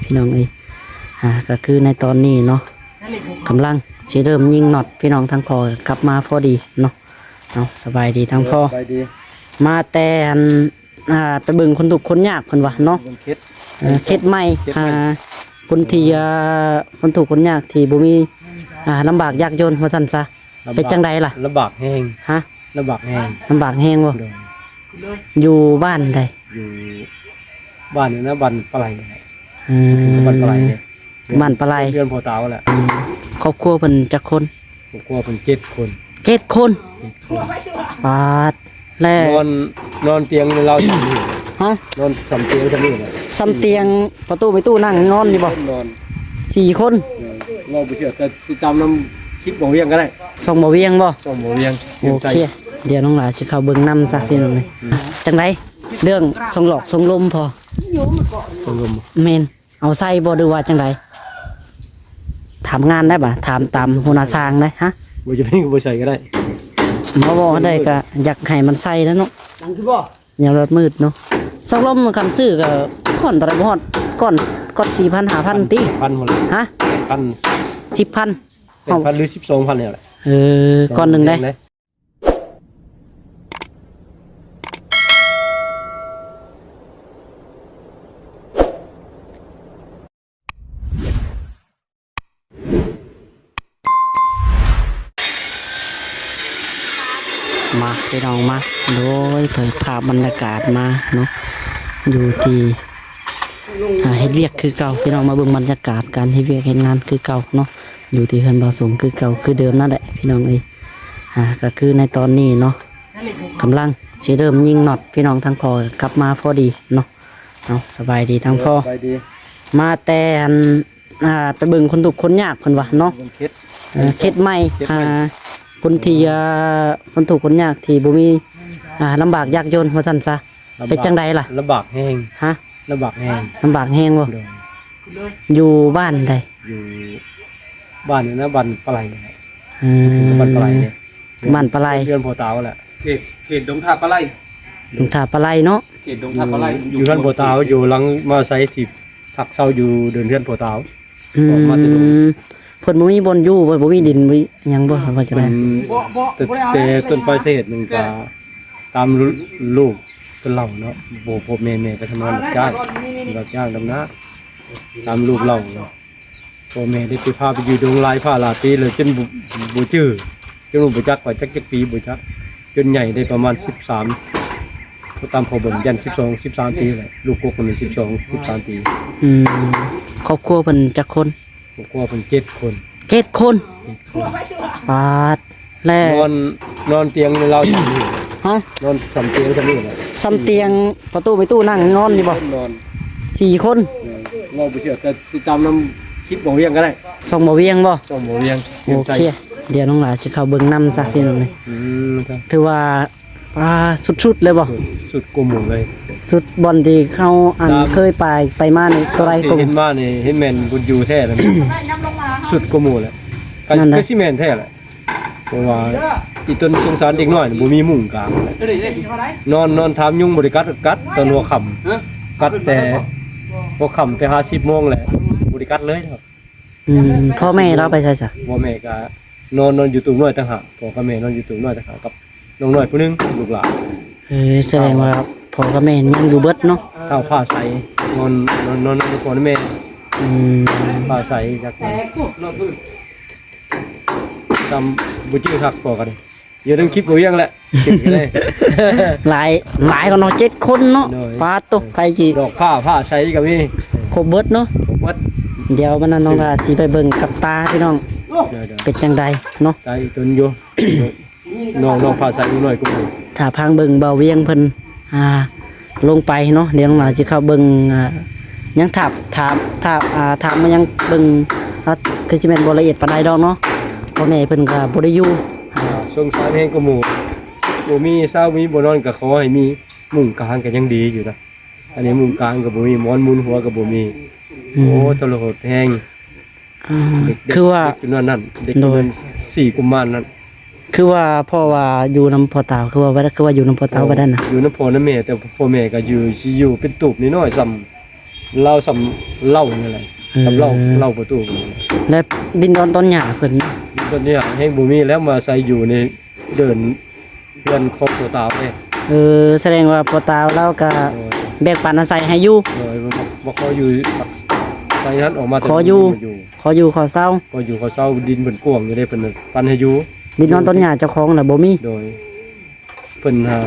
ພີ່ນ້ອງເອີຍ. ອ່າ ກໍຄືໃນຕອນນີ້ເນາະ ກຳລັງຊິເລີ່ມຍິງນັອດ ພີ່ນ້ອງ. ທາງພໍ່ກັບມາພໍດີເນາະ. ເອົາ ສະບາຍດີທາງພໍ່. ສະບາຍດີ. ມາແຕ່ອັນ ອ່າ ໄປເບິ່ງຄົນທຸກຄົນຍາກເພິ່ນວ່າເນາະ. ເອີ ເຂດໃໝ່ ເຂດໃໝ່ ອ່າ ຄົນທີ່ ເອີ ຄົນທຸກຄົນຍາກທີ່ບໍ່ມີ ອ່າ ລຳບາກຍາກຈົນວ່າຊັ້ນຊະ. ລຳບາກ. ເປັນຈັ່ງໃດລະ? ລຳບາກແຮງ. ຮະ? ລຳບາກແຮງ. ລຳບາກແຮງບໍ່? ໂດຍ. ຢູ່ບ້ານໃດ? ຢູ່ບ້ານນີ້ນະ ບ້ານປາໄຫຼ. ເອີ ບ້ານປາໄຫຼເດ້. ບ້ານປາໄຫຼ ເຮືອນພໍ່ຕາແຫຼະ. ອືມ ຄອບຄົວເພິ່ນຈັກຄົນ? ຄອບຄົວເພິ່ນເຈັດຄົນ. ເຈັດຄົນ? ເຈັດຄົນ. ປາດ ແລະ ນອນ ນອນຕຽງລາວສ່ຳນີ້. ຮະ? ນອນສ່ຳຕຽງສ່ຳນີ້ແຫຼະ. ສ່ຳຕຽງປະຕູໄປຕູ້ນັ່ງນອນນີ້ບໍ່? ນອນ ສີ່ຄົນ. ເອີ ເວົ້າບໍ່ເຊື່ອ ແຕ່ຕິດຕາມນຳຄລິບບ່າວວຽງກໍໄດ້. ຊ່ອງບ່າວວຽງບໍ່? ຊ່ອງບ່າວວຽງ. ໂອເຄ ດຽວນ້ອງຫຼ້າຊິເຂົ້າເບິ່ງນຳຊະ ພີ່ນ້ອງເອີຍ. ອືມ ຈັ່ງໃດເລື່ອງຊ່ອງຫຼອກຊ່ອງລົມພໍ? ຊ່ອງລົມ. ແມ່ນ. ເອົາໃສ່ບໍ່ ຫຼືວ່າຈັ່ງໃດ? ຖາມງານໄດ້ບະ? ຖາມຕາມຫົວໜ້າຊ່າງໄດ້. ຮະ? ບໍ່ຈຳເປັນກໍບໍ່ໃສ່ກໍໄດ້. ບໍ່ ບໍ່ໄດ້ກໍຢາກໃຫ້ມັນໃສ່ແຫຼະເນາະ. ຍັງຄືບໍ່ ຍັງລັດມືດເນາະ. ຊ່ອງລົມຄັນຊື້ກໍກ້ອນເທົ່າໃດບໍ່ຮອດ ກ້ອນ ກ້ອນສີ່ພັນ ຫ້າພັນຕິ? ພັນພຸ້ນແຫຼະ. ຮະ? ພັນ ສິບພັນ ແປດພັນ ຫຼື ສິບສອງພັນນີ້ແຫຼະ. ເອີ ກ້ອນໜຶ່ງເດ້. ມາ ພີ່ນ້ອງມາ ໂດຍ ເປີດພາບບັນຍາກາດມາເນາະ ຢູ່ທີ່ ອ່າ ເຮັດວຽກຄືເກົ່າ. ພີ່ນ້ອງມາເບິ່ງບັນຍາກາດການເຮັດວຽກເຮັດງານຄືເກົ່າເນາະ ຢູ່ທີ່ເຮືອນບ່າວສົງຄືເກົ່າຄືເດີມນັ້ນແຫຼະ ພີ່ນ້ອງເອີຍ. ອ່າ ກໍຄືໃນຕອນນີ້ເນາະ ກຳລັງຊິເລີ່ມຍິງນັອດ ພີ່ນ້ອງ. ທາງພໍ່ກັບມາພໍດີເນາະ. ເອົາ ສະບາຍດີທາງພໍ່. ສະບາຍດີ. ມາແຕ່ອັນ ອ່າ ໄປເບິ່ງຄົນທຸກຄົນຍາກເພິ່ນວ່າເນາະ. ເຂດ ເອີ ເຂດໃໝ່ ເຂດໃໝ່ ອ່າ ຄົນທີ່ ອ່າ ຄົນທຸກຄົນຍາກທີ່ບໍ່ມີ ອ່າ ລຳບາກຍາກຈົນວ່າຊັ້ນຊະ. ລຳບາກ. ເປັນຈັ່ງໃດລະ? ລຳບາກແຮງ. ຮະ? ລຳບາກແຮງ. ລຳບາກແຮງບໍ່? ໂດຍ. ຢູ່ບ້ານໃດ? ຢູ່ບ້ານນີ້ນະ ບ້ານປາໄຫຼ. ເອີ ບ້ານປາໄຫຼເດ້. ບ້ານປາໄຫຼ ເຮືອນພໍ່ຕາແຫຼະ. ເຂດ ເຂດດົງທ່າປາໄຫຼ. ດົງທ່າປາໄຫຼເນາະ. ເຂດດົງທ່າປາໄຫຼ. ຢູ່ ຢູ່ເຮືອນພໍ່ຕາ ຢູ່ຫຼັງມະຫາໄຊທີ່ພັກເຊົາຢູ່ເດີ່ນເຮືອນພໍ່ຕາ. ອືມ ອອກມາແຕ່ດົງ. ເພິ່ນບໍ່ມີບ່ອນຢູ່ບໍ່? ບໍ່ມີດິນ ບໍ່ມີຫຍັງບໍ່? ເພິ່ນວ່າຈັ່ງໃດ? ເພິ່ນ ແຕ່ ແຕ່ຕົ້ນປາຍສາເຫດໜຶ່ງກະຕາມລູກເພິ່ນເລົ່າເນາະ ພໍ່ ພໍ່ແມ່ ແມ່ກໍທຳງານຮັບຈ້າງ ຮັບຈ້າງດຳນາ ຕາມລູກເລົ່າເນາະ. ພໍ່ແມ່ໄດ້ໄປພາໄປຢູ່ດົງຫຼາຍພາຫຼາຍປີແລ້ວ ຈົນບໍ່ ບໍ່ຈື່ ຈົນວ່າບໍ່ຈັກວ່າຈັກ ຈັກປີບໍ່ຈັກ ຈົນໃຫຍ່ໄດ້ປະມານສິບສາມ ກໍຕາມພໍ່ເບິ່ງ ຢ້ານສິບສອງ ສິບສາມປີແຫຼະ ລູກກົກມັນສິບສອງ ສິບສາມປີ. ອືມ ຄອບຄົວເພິ່ນຈັກຄົນ? ຄອບຄົວເພິ່ນເຈັດຄົນ. ເຈັດຄົນ? ເຈັດຄົນ. ປາດ ແລະ ນອນ ນອນຕຽງລາວສ່ຳນີ້. ຮະ? ນອນສ່ຳຕຽງສ່ຳນີ້ແຫຼະ. ສ່ຳຕຽງປະຕູໄປຕູ້ນັ່ງນອນນີ້ບໍ່? ນອນ ສີ່ຄົນ. ເອີ ເວົ້າບໍ່ເຊື່ອ ແຕ່ຕິດຕາມນຳຄລິບບ່າວວຽງກໍໄດ້. ຊ່ອງບ່າວວຽງບໍ່? ຊ່ອງບ່າວວຽງ. ໂອເຄ ດຽວນ້ອງຫຼ້າຊິເຂົ້າເບິ່ງນຳຊະ ພີ່ນ້ອງເອີຍ. ອືມ ຖືວ່າ ອ່າ ສຸດໆເລີຍບໍ່? ສຸດ ສຸດກວ່າໝູ່ເລີຍ. ສຸດບ່ອນທີ່ເຮົາ ອັນ ຕາມ ເຄີຍໄປ ໄປມານີ້ ຕົວໃດ ທີ່ ກໍເຫັນມານີ້ ເຫັນແມ່ນບຸນຢູ່ແທ້ແລ້ວນີ້ ສຸດກວ່າໝູ່ແຫຼະ. ກໍ ນັ້ນແຫຼະ ກໍຊິແມ່ນແທ້ແຫຼະ ເພາະວ່າອີຕົນສົງສານເດັກນ້ອຍນີ້ ບໍ່ມີມຸ້ງກາງ ນອນ ນອນຖາມຍຸງບໍ່ໄດ້ກັດ ກັດຕອນຫົວຄ່ຳ ຮະ? ກັດແຕ່ຫົວຄ່ຳໄປຫາສິບໂມງແຫຼະ ບໍ່ໄດ້ກັດເລີຍ. ອືມ ພໍ່ແມ່ລາວໄປໃສຊະ? ພໍ່ແມ່ກໍນອນ ນອນຢູ່ຕູບນ້ອຍຕ່າງຫາກ ພໍ່ກັບແມ່ນອນຢູ່ຕູບນ້ອຍຕ່າງຫາກກັບນ້ອງນ້ອຍຜູ້ໜຶ່ງ ລູກຫຼານ. ເອີ ສະແດງວ່າພໍ່ກັບແມ່ຍັງຢູ່ເບິດເນາະ. ທ້າວຜ້າໃສ ນອນ ນອນ ນອນນຳພໍ່ນຳແມ່ ອືມ ຜ້າໃສຈັກ ຈຳບໍ່ຈື່ຄັກພໍກັນ. ຢູ່ນຳຄລິບບໍ່ວຽງແຫຼະ ເຫັນກໍໄດ້ ຫຼາຍ ຫຼາຍກວ່າເນາະ ເຈັດຄົນເນາະ. ໂດຍ ປາດໂຕ ເອີ ໃຜຊິ ດອກຜ້າ ຜ້າໃສກໍມີ ຄົບເບິດເນາະ ຄົບເບິດ. ດຽວມື້ນັ້ນນ້ອງລາຊິໄປເບິ່ງກັບຕາພີ່ນ້ອງ ໂດຍໆ ເປັນຈັ່ງໃດເນາະ. ໄດ້ຕົນຢູ່ ນ້ອງ ນ້ອງຜ້າໃສໜ້ອຍກວ່າໝູ່. ຖ້າຟັງເບິ່ງບ່າວວຽງເພິ່ນ ອ່າ ລົງໄປເນາະ ດຽວນ້ອງຫຼ້າຊິເຂົ້າເບິ່ງ ອ່າ ຍັງຖາມ ຖາມ ຖາມ ອ່າ ຖາມມາຍັງເບິ່ງ ອ່າ ຄືຊິແມ່ນບໍ່ລະອຽດປານໃດດອກເນາະ ພໍ່ແມ່ເພິ່ນກໍບໍ່ໄດ້ຢູ່. ອ່າ ສົງສານແຮງກວ່າໝູ່ ບໍ່ມີເຊົາ ບໍ່ມີບ່ອນນອນ ກໍຂໍໃຫ້ມີມຸ້ງກາງກໍຍັງດີຢູ່ນະ. ອັນນີ້ມຸ້ງກາງກໍບໍ່ມີ ໝອນໝູນຫົວກໍບໍ່ມີ. ອືມ ໂອ້ ທໍລະຫົດແຮງ. ອ່າ ເດັກ ເດັກ ຄືວ່າ ເດັກຈຳນວນນັ້ນ ເດັກຈຳນວນ ໂດຍ ສີ່ກຸມານນັ້ນ ຄືວ່າ ເພາະວ່າຢູ່ນຳພໍ່ຕາ ຄືວ່າ ຄືວ່າຢູ່ນຳພໍ່ຕາ ໂອ້ ວ່ານັ້ນນະ ຢູ່ນຳພໍ່ນຳແມ່ ແຕ່ພໍ່ແມ່ກໍຢູ່ ຊິຢູ່ເປັນຕູບນ້ອຍໆ ສ່ຳ ລາວສ່ຳເຫຼົ້ານີ້ແຫຼະ ເອີ ກັບເຫຼົ້າ ເຫຼົ້າປະຕູນີ້ແຫຼະ. ແລະ ດິນດອນຕອນຫຍ້າເພິ່ນ ຕອນນີ້ແຮງບໍ່ມີແລ້ວ ມາໃສ່ຢູ່ໃນເດີ່ນເຮືອນຂອງພໍ່ຕາເດ້. ເອີ ສະແດງວ່າພໍ່ຕາລາວກະ ໂດຍ ແບ່ງປັນອາໄສໃຫ້ຢູ່ ໂດຍ ມາ ມາຂໍຢູ່ ໃສ່ຫັ້ນອອກມາ ຂໍຢູ່ ມາຢູ່ ຂໍຢູ່ຂໍເຊົາ ຂໍຢູ່ຂໍເຊົາ. ດິນເພິ່ນກວ້າງຢູ່ເດ້ ເພິ່ນປັນໃຫ້ຢູ່ ດິນດອນຕອນຫຍ້າເຈົ້າຂອງລະບໍ່ມີ ໂດຍ. ເພິ່ນຫາ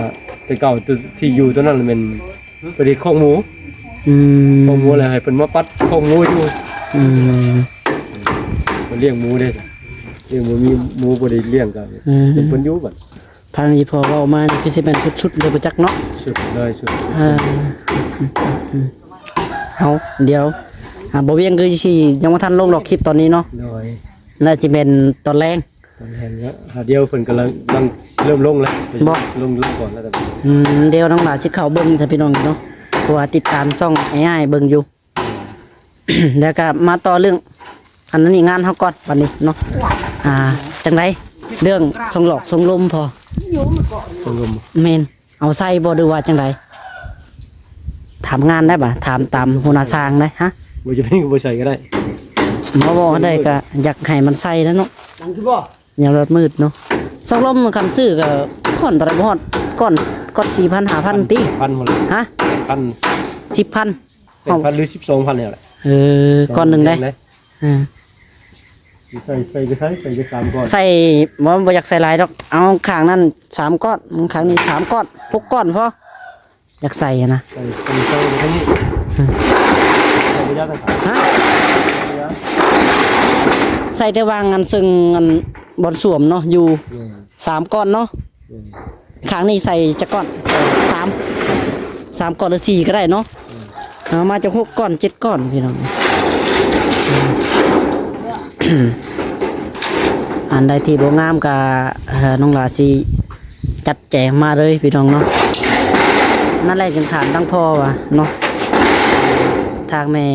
ແຕ່ເກົ່າທີ່ຢູ່ຕົວນັ້ນແມ່ນເພິ່ນເຮັດຄອກໝູ ອືມ ຄອກໝູແລ້ວໃຫ້ເພິ່ນມາປັດຄອກໝູຢູ່ ອືມ ເພິ່ນລ້ຽງໝູເດ້ ລ້ຽງໝູ ມີໝູບໍ່ໄດ້ລ້ຽງກໍ ອືມ ເປັນເພິ່ນຢູ່ບັດ. ຟັງອີ່ພໍ່ເວົ້າມານີ້ຄືຊິແມ່ນສຸດໆເລີຍບໍ່ຈັກເນາະ ສຸດເລີຍ ສຸດ ເອີ ເອົາ ດຽວ ອ່າ ບໍ່ວຽງຄືຊິຍັງບໍ່ທັນລົງດອກຄລິບຕອນນີ້ເນາະ ໂດຍ ໜ້າຊິແມ່ນຕອນແລງ ຕອນແຮງແລ້ວ ຫາດຽວເພິ່ນກຳລັງ ກຳລັງເລີ່ມລົງແລ້ວ ບໍ່ ລົງ ລົງກ່ອນແລ້ວກໍ ອືມ ດຽວນ້ອງຫຼ້າຊິເຂົ້າເບິ່ງຊະພີ່ນ້ອງເນາະ ເພາະວ່າຕິດຕາມຊ່ອງອ້າຍເບິ່ງຢູ່ ແລ້ວກໍມາຕໍ່ເລື່ອງ ອັນນີ້ງານເຮົາກ່ອນບັດນີ້ເນາະ ອ່າ ຈັ່ງໃດ ເລື່ອງສົ່ງຫຼອກສົ່ງລົມພໍ ສົ່ງລົມ ແມ່ນ ເອົາໃສ່ບໍ່ ຫຼືວ່າຈັ່ງໃດ? ຖາມງານໄດ້ບາດ ຖາມຕາມຫົວໜ້າຊ່າງໄດ້ ຮະ ບໍ່ຈຳເປັນກໍບໍ່ໃສ່ກໍໄດ້ ບໍ່ ບໍ່ໄດ້ກໍຢາກໃຫ້ມັນໃສ່ແລ້ວເນາະ ຍັງຄືບໍ່ ຍາມແບບມືດເນາະ. ສັງລົມຄັນຊື້ກໍກ້ອນເທົ່າໃດບໍ່ຮອດ ກ້ອນ ກ້ອນສີ່ພັນ ຫ້າພັນຕິ ພັນພຸ້ນແຫຼະ ຮະ ພັນ ສິບພັນ ແປດພັນ ຫຼື ສິບສອງພັນນີ້ແຫຼະ ເອີ ກ້ອນໜຶ່ງເດ້ ເອີ ໃສ່ ໃສ່ໄປໃສ່ ໃສ່ໄປສາມກ້ອນ ໃສ່ ບໍ່ ບໍ່ຢາກໃສ່ຫຼາຍດອກ ເອົາຂ້າງນັ້ນສາມກ້ອນ ຂ້າງນີ້ສາມກ້ອນ ຫົກກ້ອນພໍ ຢາກໃສ່ຫັ້ນນະ ໃສ່ ໃສ່ ໃສ່ໄປທາງນີ້ ໃສ່ໄປຍາວທາງຂ້າງ ຮະ ໃສ່ໄປຍາວ ໃສ່ແຕ່ວາງອັນເຊິ່ງອັນບ່ອນສ້ວມເນາະ ຢູ່ ແມ່ນ ສາມກ້ອນເນາະ ແມ່ນ ຂ້າງນີ້ໃສ່ຈັກກ້ອນ? ສາມ ສາມກ້ອນ ຫຼື ສີ່ກໍໄດ້ເນາະ ເອົາມາຈັກຫົກກ້ອນ ເຈັດກ້ອນພີ່ນ້ອງ. ອັນໃດທີ່ບໍ່ງາມກໍ ເອີ ນ້ອງຫຼ້າຊິຈັດແຈງມາເລີຍພີ່ນ້ອງເນາະ. ນັ້ນແຫຼະຈຶ່ງຖາມທາງພໍ່ວ່າເນາະ ທາງແມ່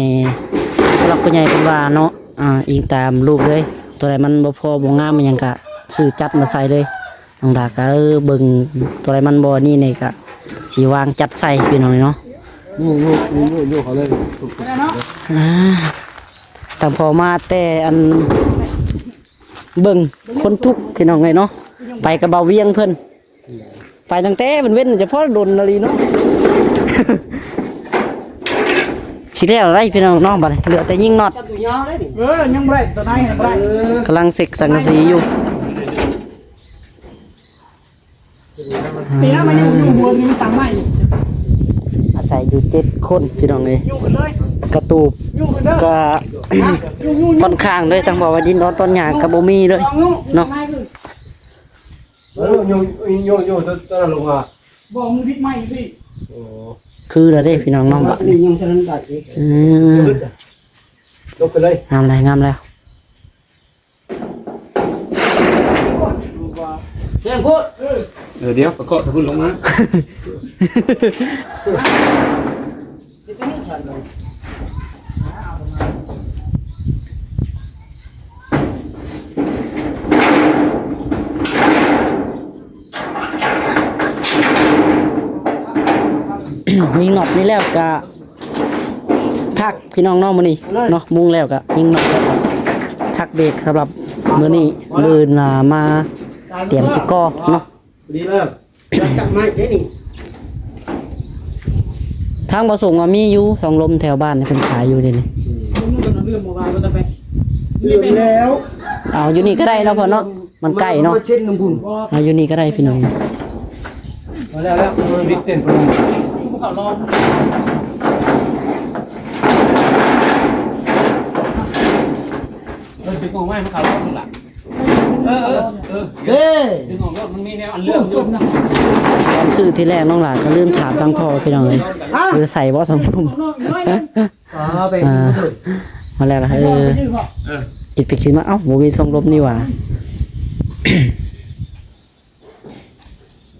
ຜູ້ຫຼັກຜູ້ໃຫຍ່ເພິ່ນວ່າເນາະ ອ່າ ອີງຕາມລູກເລີຍ ໂຕໃດມັນບໍ່ພໍບໍ່ງາມອີ່ຫຍັງກະຊື້ຈັດມາໃສ່ເລີຍ. ນ້ອງດາກໍ ເອີ ເບິ່ງໂຕໃດມັນບໍ່ນີ້ນີ້ກະຊິວາງຈັດໃສ່ພີ່ນ້ອງເນາະ. ໂຍກ ໂຍກ ໂຍກ ໂຍກເຂົາເລີຍ ອ່າ ຕັ້ງພໍມາແຕ່ອັນເບິ່ງຄົນທຸກພີ່ນ້ອງເອີຍເນາະ ໄປກັບບ່າວວຽງເພິ່ນ ໄປຕັ້ງແຕ່ເວັນໆ ຈະພໍດົນອີ່ຫຼີເນາະ. ຊິແລ້ວໄດ໋ພີ່ນ້ອງເນາະ ບັດນີ້ເຫຼືອແຕ່ຍິງນັອດ ເອີ ຍັງບໍ່ໄດ້ ຕົວໃນຍັງບໍ່ໄດ້ ກຳລັງເຊັກສັງກະສີຢູ່. ປີໜ້າມາຢູ່ ຢູ່ເຮືອນນີ້ມັນຕັ້ງໃໝ່ ອາໄສຢູ່ເຈັດຄົນພີ່ນ້ອງເອີຍ ຢູ່ກັນເລີຍ ກະຕູບ ຢູ່ກັນເດີ ກະ ຢູ່ ຢູ່ ຢູ່ ຂ້ອນຂ້າງເລີຍ ທັງບໍ່ວ່າດິນດອນຕອນຫຍ້າກະບໍ່ມີເລີຍເນາະ. ເອີ ໂຍ ໂຍ ໂຍ ໂຍ ຕອນນັ້ນລົງມາ ບໍ່ ມຶງດິດໃໝ່ພີ່ ໂອ້ ຄືລະເດ້ພີ່ນ້ອງເນາະ ບັດນີ້ຍັງທັນໄດ້ອີກ ອືມ ລົງໄປເລີຍ ງາມແລ້ວ ງາມແລ້ວ ແຮງໂພດ ເອີ ດຽວ ປະເກາະທາງພຸ້ນລົງມາ. ຍິງນັອດນີ້ແລ້ວກະພັກພີ່ນ້ອງເນາະ ມື້ນີ້ເນາະ ມຸງແລ້ວກະຍິງນັອດ ພັກເບຣກສຳລັບມື້ນີ້ ມື້ອື່ນມາຕຽມຊິກໍ່ເນາະ. ດີເລີຍ ຈັບໄມ້ເດ້ນີ້ ທາງບໍ່ສົງວ່າມີຢູ່ ສອງລົມແຖວບ້ານນີ້ເພິ່ນຂາຍຢູ່ເດນີ້ ເລື່ອມແລ້ວ ເອົາຢູ່ນີ້ກໍໄດ້ເນາະພໍ່ເນາະ ມັນໃກ້ເນາະ ເອົາຢູ່ນີ້ກໍໄດ້ພີ່ນ້ອງ ມາແລ້ວ ແລ້ວ ເອີ ດິດເຕັ້ນ ເອີ ດຶງອອກມາໃຫ້ມັນເຂົ້າຮອດນັ້ນລະ ເອີ ເອີ ເອີ ເດ້ ດຶງອອກແລ້ວມັນມີແນວອັນເລື່ອມຢູ່ ຕອນຊື້ທີແລກນ້ອງຫຼ້າກໍລືມຖາມທາງພໍ່ພີ່ນ້ອງເອີຍ ເອີ ໃສ່ບໍ່ສອງທຸ່ມ ອ່າ ມາແລ້ວລະ ເອີ ເອີ ຄິດໄປຄິດມາ ເອົ້າ ບໍ່ມີຊົງລົມນີ້ຫວ່າ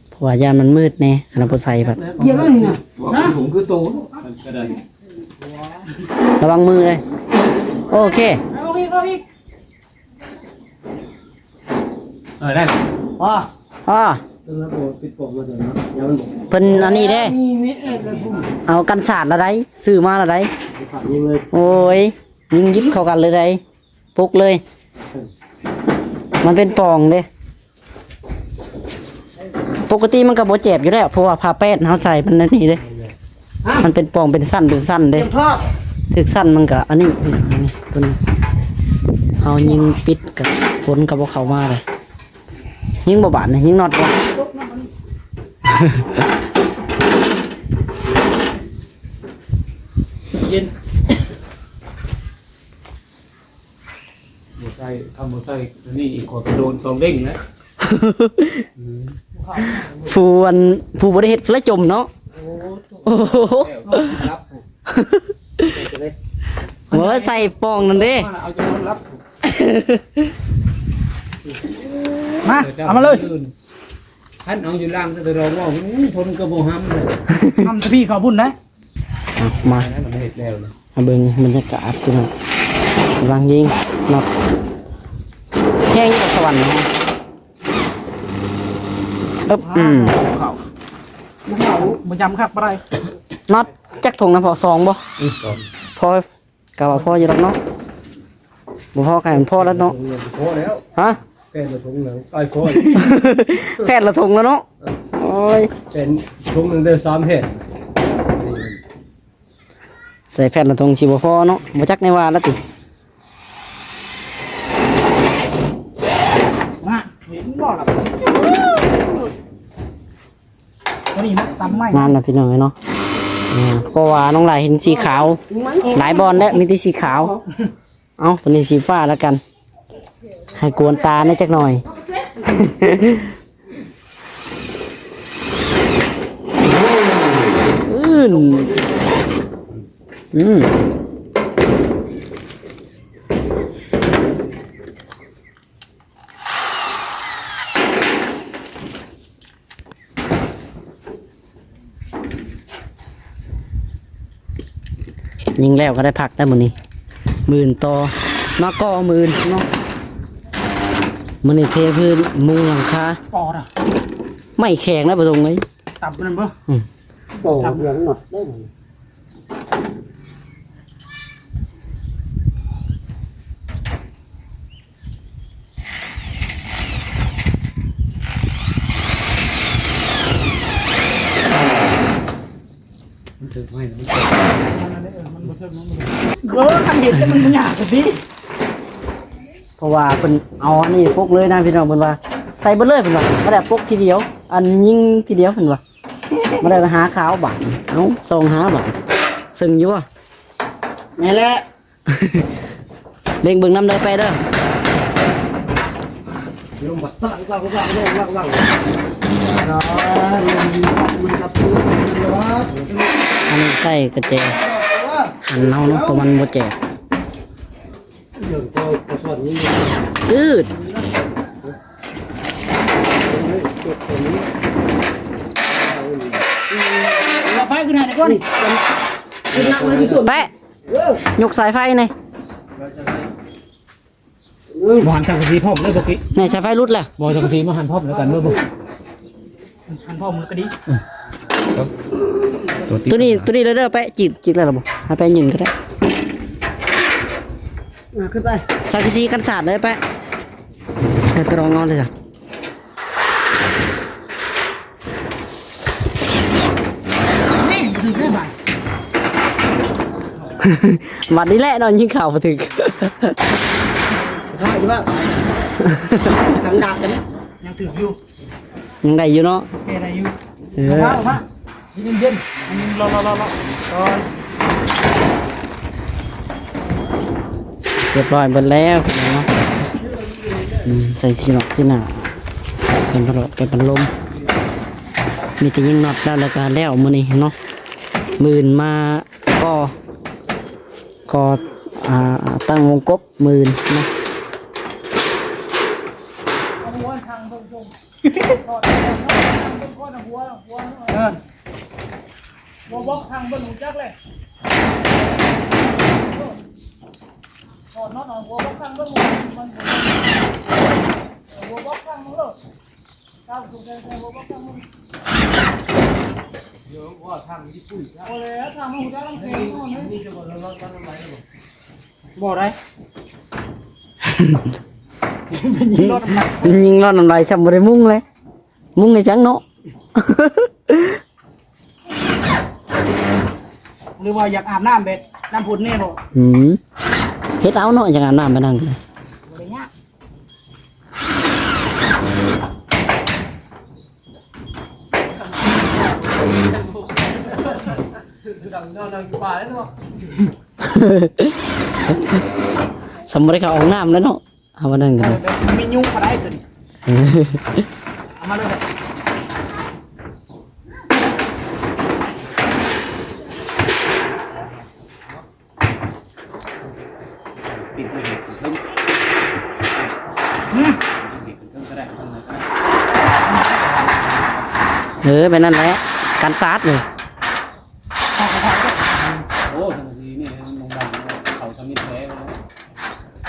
ເພາະວ່າຢ້ານມັນມືດແດ່ ຄັນເຮົາບໍ່ໃສ່ບັດ ດຽວແລ້ວນີ້ນະ ນະ ສູງຄືໂຕ ລະວັງມືເດີ ໂອເຄ ເອົາອີກ ເອົາອີກ ເອີ ໄດ້ ອໍ ອໍ ເພິ່ນອັນນີ້ເດ້ ເອົາກັນສາດລະໄດ໋ ຊື້ມາລະໄດ໋ ຍິງເລີຍ ໂອ້ຍ ຍິງຢິບເຂົ້າກັນເລີຍໃດ໋ ປຸກເລີຍ ມັນເປັນປ່ອງເດ້. ປົກກະຕິມັນກໍບໍ່ແຈບຢູ່ແລ້ວ ເພາະວ່າຜ້າແປ້ນເຮົາໃສ່ມັນອັນນີ້ເດ້ ມັນເປັນປ່ອງເປັນຊັ້ນເປັນຊັ້ນເດ້ ຖືກຊັ້ນມັນກໍອັນນີ້ ອັນນີ້ຕົວນີ້ ເຮົາຍິງປິດກໍຝົນກໍບໍ່ເຂົ້າມາເດ້. ຍິງບໍ່ບາດນີ້ ຍິງນັອດບໍ່ ເຢັນ. ບໍ່ໃສ່ ຄັນບໍ່ໃສ່ອັນນີ້ອີກ ຂ້ອຍກໍໂດນສອງເດ້ງແລ້ວ. ຜູ້ອັນ ຜູ້ບໍ່ໄດ້ເຮັດລະຈົມເນາະ. ໂອ້ໂຫ ເອີ ໃສ່ປ່ອງນັ້ນເດ້ ເອົາຈົນນອນຫຼັບ. ມາ ເອົາມາເລີຍ ຄັນເອົາຢູ່ຫຼັງ ແຕ່ລອງເວົ້າ ຄົນກໍບໍ່ຫຳເລີຍ ຫຳແຕ່ພີ່ເຂົ້າບຸນໄດ໋. ເອົາມາ ໃຫ້ມັນເຮັດແລ້ວນະ ມາເບິ່ງບັນຍາກາດພີ່ນ້ອງ ກຳລັງຍິງນັອດ ແຮງຢູ່ດອກສະຫວັນເນາະ. ອຶບ ອືມ ບໍ່ເຂົ້າ ບໍ່ຈຳຄັກປານໃດ. ນັອດຈັກຖົງນະພໍ່ ສອງບໍ່? ອືມ ສອງ ພໍ ກະວ່າພໍຢູ່ດອກເນາະ ບໍ່ພໍກະໃຫ້ມັນພໍແລ້ວເນາະ. ພໍແລ້ວ ຮະ ແຜ່ນລະຖົງນະ ອ້າຍພໍ ແຜ່ນລະຖົງແລ້ວເນາະ. ເອີ ໂອ້ຍ ແຜ່ນຖົງໜຶ່ງໄດ້ສາມແຜ່ນ ໃສ່ແຜ່ນລະຖົງຊິບໍ່ພໍເນາະ ບໍ່ຈັກແນວວ່າລະຕິ. ນະ ເຫັນບໍ່ລະ ຕົວນີ້ມັນຕຳໄມ້ ງາມນະພີ່ນ້ອງເອີຍເນາະ. ເພາະວ່ານ້ອງຫຼ້າເຫັນສີຂາວ ຫຼາຍບ່ອນແລ້ວ ມີແຕ່ສີຂາວ. ເອົ້າ ຕົວນີ້ສີຟ້າລະກັນ ໃຫ້ກວນຕາແດ່ຈັກໜ່ອຍ. ອື່ນ ອືມ. ຍິງແລ້ວກໍໄດ້ພັກໄດ້ມື້ນີ້ ມື້ອື່ນຕໍ່ ມາກໍມື້ອື່ນເນາະ. ມື້ນີ້ເທພື້ນ ມຸງຫຼັງຄາ ປອດອະ ໄມ້ແຂງນະ ປະສົງເອີຍ ຕັບມັນບໍ່? ອືມ ໂອ້ ເລື່ອງນັອດໄດ້. ມັນຖືກໄມ້ນະ ມັນເຈັບ ເອີ ມັນບໍ່ເຊິ່ງ ມັນບໍ່ເຊິ່ງ ເອີ ຄັນເຫັນແລ້ວມັນບໍ່ຍາກກະຕິ. ເພາະວ່າເພິ່ນເອົາອັນນີ້ປົກເລີຍນະພີ່ນ້ອງ ເພິ່ນວ່າໃສ່ເບິດເລີຍ ເພິ່ນວ່າ ບໍ່ໄດ້ປົກທີດຽວ ອັນຍິງທີດຽວ ເພິ່ນວ່າ ບໍ່ໄດ້ຫາຂາວບາດ. ເອົ້າ ສ່ອງຫາບາດ ເຊິ່ງຢູ່ບໍ່? ແມ່ນແຫຼະ ເລັງເບິ່ງນຳເດີແປະເດີ. ອັນນີ້ໃສ່ກະແຈ ຫັນເອົາເນາະ ເພາະມັນບໍ່ແຈກ. ອືດ ແປະ ຍົກສາຍໄຟແດ່. ບໍ່ຫັນສັງກະສີພ້ອມເລີຍບໍ່ກີ້ ແນ່ ສາຍໄຟຫຼຸດແລ້ວ. ບໍ່ສັງກະສີມາຫັນພ້ອມແລ້ວກັນເດີບໍ່? ຫັນພ້ອມກະດີ. ເອີ ຕົວນີ້ ຕົວນີ້ເດີ ແປະ ຈິກ ຈິກແລ້ວບໍ່? ໃຫ້ແປະຍື່ນກໍໄດ້. ອາ ຂຶ້ນໄປ ສັງກະສີກັນສາດເລີຍແປະ. ແຕ່ລອງເອົາເລີຍຈ້ະ. ບັດນີ້ແຫຼະເນາະ ຍິງເຂົ້າບໍ່ຖືກ. ໄດ້ຢູ່ວ່າ ທາງດາບກັນ ຍັງຖືກຢູ່ ຍັງໄດ້ຢູ່ເນາະ ແກ້ໄດ້ຢູ່. ເອີ ມາ ມາ ເຢັນໆ ລອ ລອ ລອ ລອ ລອ ກ່ອນ. ຮຽບຮ້ອຍເບິດແລ້ວເນາະ. ອືມ ໃສ່ສີນອກສີໜ້າ ເປັນພັດລົມ ເປັນພັດລົມ ມີແຕ່ຍິງນັອດແລ້ວ ແລ້ວກະແລ້ວມື້ນີ້ເນາະ. ມື້ອື່ນມາກໍ ກໍ ອ່າ ຕັ້ງວົງກົບມື້ອື່ນເນາະ. ເອີ ຫົວບອກທາງເບິ່ງຮູ້ຈັກແຫຼະ ຖອດເນາະ ເອົາຫົວບອກທາງເບິ່ງ ມັນ ມັນ ເອີ ຫົວບອກທາງເບິ່ງໂລດ ເອົາ ໃສ່ ໃສ່ຫົວບອກທາງເບິ່ງ. ບໍ່ໄດ້ ຍິງລອດນ້ຳລາຍ ຊ້ຳບໍ່ໄດ້ມຸງເລີຍ ມຸງໃຫ້ຫຍັງເນາະ. ຫຼືວ່າຢາກອາບນ້ຳແບບນ້ຳພົ້ນແດ່ບໍ່? ອືມ ເຮັດເອົາເນາະ ຢາກອາບນ້ຳປານນັ້ນ ບໍ່ໄດ້ຍາກ. ສ່ຳບໍ່ໄດ້ເຂົ້າຫ້ອງນ້ຳແລ້ວເນາະ ເອົາອັນນັ້ນກໍໄດ້ ເອີ ແບບມີຍຸງກໍໄດ້ຕົວນີ້ ເອົາມາເລີຍ. ເອີ ແບບນັ້ນແຫຼະ ກັນສາດເລີຍ. ໂອ້ ສັງກະສີນີ້ມັນບໍ່ບັງເນາະ ເຂົ້າສະມິດແທ້ເນາະ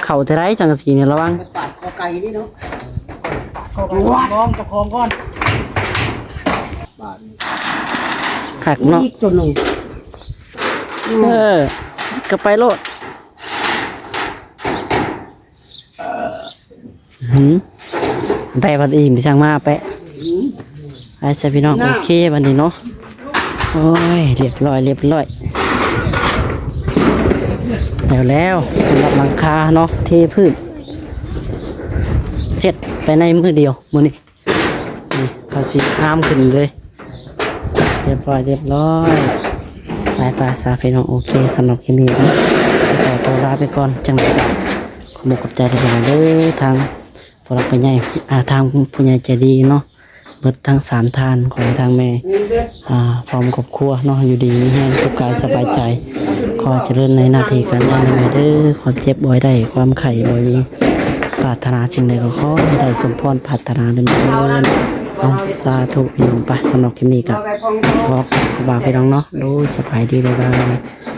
ເຂົ້າເທົ່າໃດສັງກະສີນີ້ ລະວັງ ປາດຄໍໄກ່ນີ້ເນາະ ເຂົ້າໄປລອງເຈົ້າຂອງກ່ອນ ບາດນີ້ ຄັກເນາະ ອີກຕົວໜຶ່ງ ເອີ ກໍໄປໂລດ. ຫືມ ແປະບັດອີ່ມໄປສັ່ງມາແປະ ໄປຊະພີ່ນ້ອງ ໂອເຄບັດນີ້ເນາະ ໂອ້ຍ ລຽບຮ້ອຍ ລຽບຮ້ອຍ ແລ້ວໆ ສຳລັບຫຼັງຄາເນາະ ເທພື້ນ ເສັດໄປໃນມື້ດຽວມື້ນີ້. ນີ້ ເຂົາຊິຫາມຂຶ້ນເລີຍ ລຽບຮ້ອຍ ລຽບຮ້ອຍ ໄປໆ ຊະພີ່ນ້ອງ ໂອເຄ ສຳລັບຄລິບນີ້ ຂໍຕົວລາໄປກ່ອນ ຈັ່ງໃດກໍຂອບອົກຂອບໃຈຫຼາຍໆເດີ ທາງຜູ້ຫຼັກຜູ້ໃຫຍ່ ອ່າ ທາງຜູ້ໃຫຍ່ໃຈດີເນາະ ເບິດທັງສາມທ່ານ ຂອງທາງແມ່ ອ່າ ພ້ອມຄອບຄົວເນາະ ຢູ່ດີມີແຮງ ສຸກກາຍສະບາຍໃຈ ຂໍໃຫ້ຈະເລີນໃນໜ້າທີ່ການງານແມ່ເດີ ຄວາມເຈັບບໍ່ໃຫ້ໄດ້ ຄວາມໄຂ້ບໍ່ມີ ປາດຖະໜາສິ່ງໃດກໍຂໍໃຫ້ໄດ້ສົມພອນປາດຖະໜາເດີແມ່ເດີ. ເອົາ ສາທຸພີ່ນ້ອງ ໄປ ສຳລັບຄລິບນີ້ກໍຂໍບອກລາພີ່ນ້ອງເນາະ ໂດຍ ສະບາຍດີ ບາຍບາຍ.